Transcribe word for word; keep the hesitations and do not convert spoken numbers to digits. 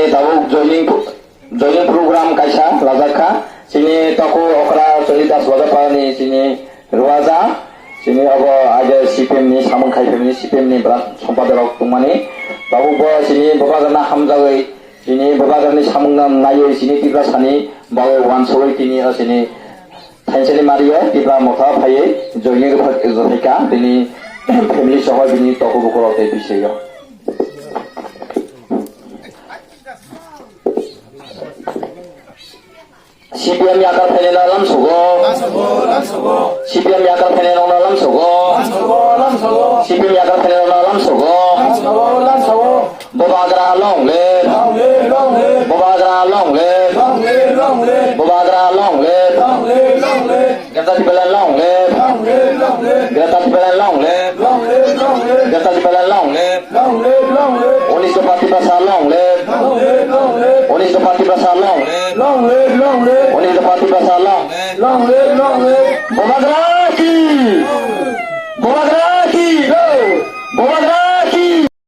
Tabuk joining, joining program kaisa lajak kha. Chini Toku Okra Chondridas Bajapani chini Ruaja. Chini obo aje C P M ni samung khai phimani, C P M ni bwrak sompadok rok tongmani. Tabuk bo chini Bubagrano hamjagwi, chini Bubagrani samung no naiwi chini Tiprasani bagwi uansugwi tini o chini Thainchani Mario Tipra Motha phaiwi joining rwphaikha bini family soho bini toku bukurok tei bisingo. C P M yakar phainai no lam sugo. C P M yakar phainai no lam sugo. C P M yakar phainai no lam sugo. Bubagra long live. Bubagra long live. Bubagra long live. Greater Tipraland long live. Greater Tipraland long live. Greater Tipraland long live. Unis Dopha Tiprasa long live. Unis Dopha Tiprasa long live. Unis Dopha Tiprasa long live. Bubagra